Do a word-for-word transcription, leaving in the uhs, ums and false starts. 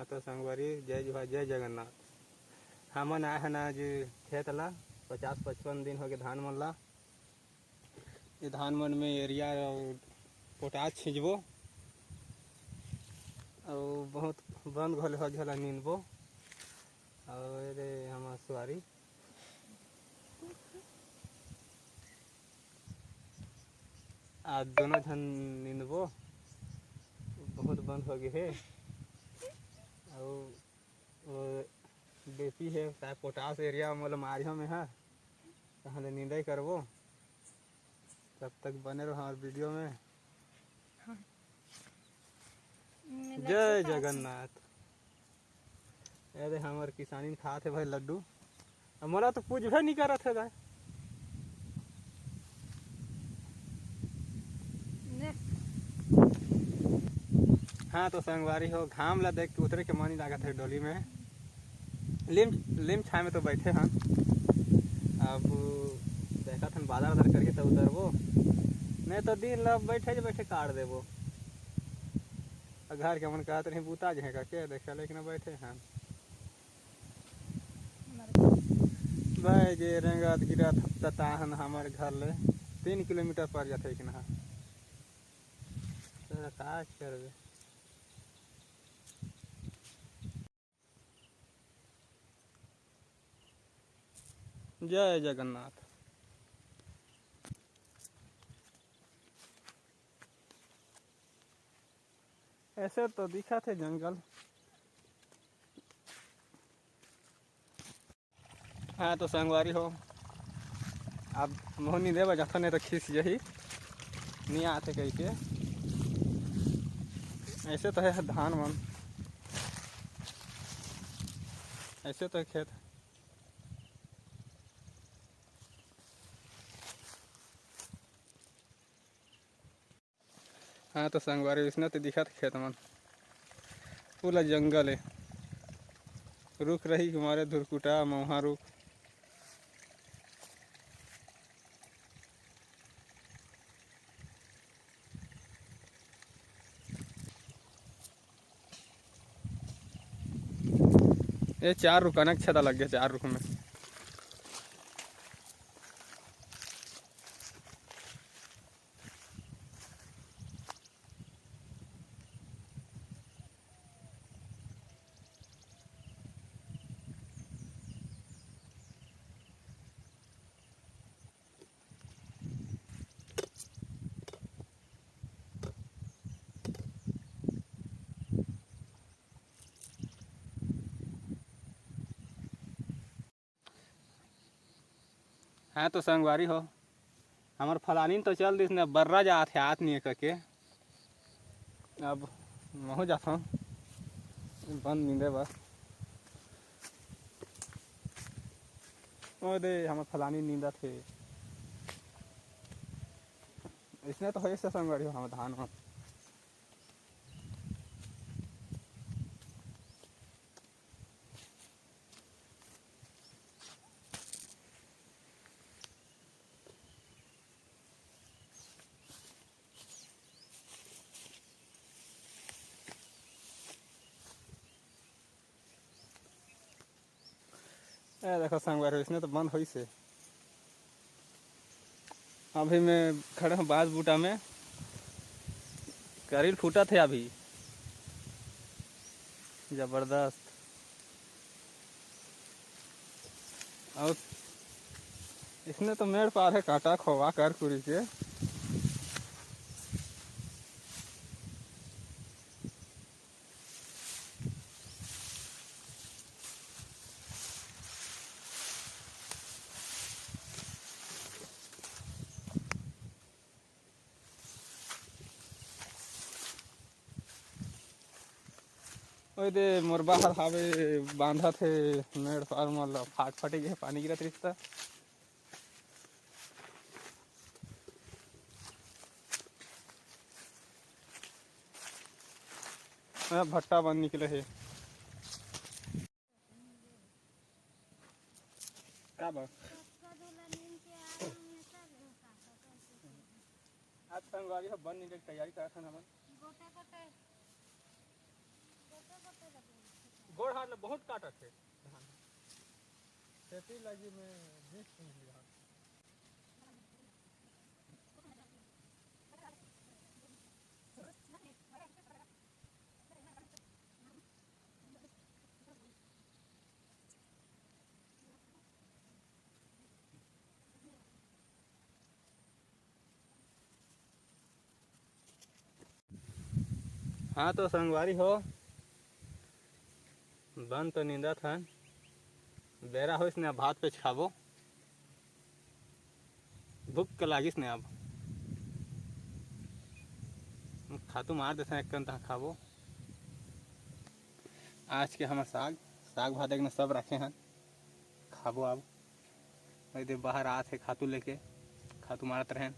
तो संगवारी, जय जोहार, जय जगन्नाथ। हमन आए हन आज खेत ला, पचास पचपन दिन होगे धान मन ला। ये धान मन में यूरिया अउ पोटास छिंचबो, अउ बहुत बंद घलो हो गेला, नींदबो। अउ ये दे हमर सुवारी, आज दोनों झन नींदबो, बहुत बंद हो गे हे। अउ वो डीएपी हे, काय पोटास यूरिया मोला मारियो में हा, तहाँ ले निंदाई करबो। तब तक बने रहो हमारे वीडियो में। जय जगन्नाथ। अरे हमर किसानी खात हे भाई लड्डू, अब मोला तो पूछबे नहीं करत हे दाई। हाँ तो संगवारी हो, घाम ला देख के उतरे के मन ही लागत हे डोली में। लिम लिम छाए में तो बैठे हन। अब देखत हन बादर आदर करही तो उतरबो, नहीं तो दिन ला बैठे जे बैठे काट देबो। अब घर के मन कहत रही बूता जे का के देखे, लेकिन बैठे हन। भाई जे रेंगत गिरत हफ्ता ताहन हमर घर ले तीन किलोमीटर पर जाथे कि ना। तो का करबे। जय जगन्नाथ। ऐसे तो दिखत हे जंगल। हाँ तो संगवारी हो, अब मोहनी देवा जाथन, नहीं तो खींच जही, नहीं आते कही के। ऐसे तो है धान मन, ऐसे तो है खेत। हाँ तो संगवारी, इसने तो दिखत खेत मन पूरा जंगल है, रुख रही हमारे धुरकुटा मौहा रुख। ये चार रुख अनक छेदा लग गया, चार रुख में। हाँ तो संगवारी हो, हमर फलानी तो चल दिस न, बर्रा जात हे आत नहीं करके। अब महू जाथों बंद नींदे बर। ओ दे, हमर फलानी नींदत हे। इसने तो होइस संगवारी हो, हमर धान में। ए देखो संगवारी, इसने तो बंद होइस हे। अभी मैं खड़े हूँ बांस बूटा में, करील फूटत हे अभी, जबरदस्त। अउ इसने तो मेड़ पार हे कांटा खोवा कर कुरी के। ओए दे, मोर बाहर हावे, बांधत हे मेड़ पार, मोला फाट फटे गे, पानी गिरत रिस त। ए, भट्टा बन निकले हे। का बा? आज संगवारी हो बन निकले के तैयारी करत हन हमन। गोटे गोटे, गोटे गोटे लगे। गोड़ हाथ ल बहुत काटत हे धान। खेती लगी मैं बीस कुंटल धान। हाँ तो संगवारी हो, बन तो निंदत हन, बेरा होइस ने, अब भात पेच खाबो, भूख के लागिस ने, अब खातू मार देथन एक कन, तहाँ खाबो। आज के हमर साग, साग भात एक न सब रखे हन, खाबो अब। अरे दे बाहर आत हे खातू लेके, खातू मारत रहेन।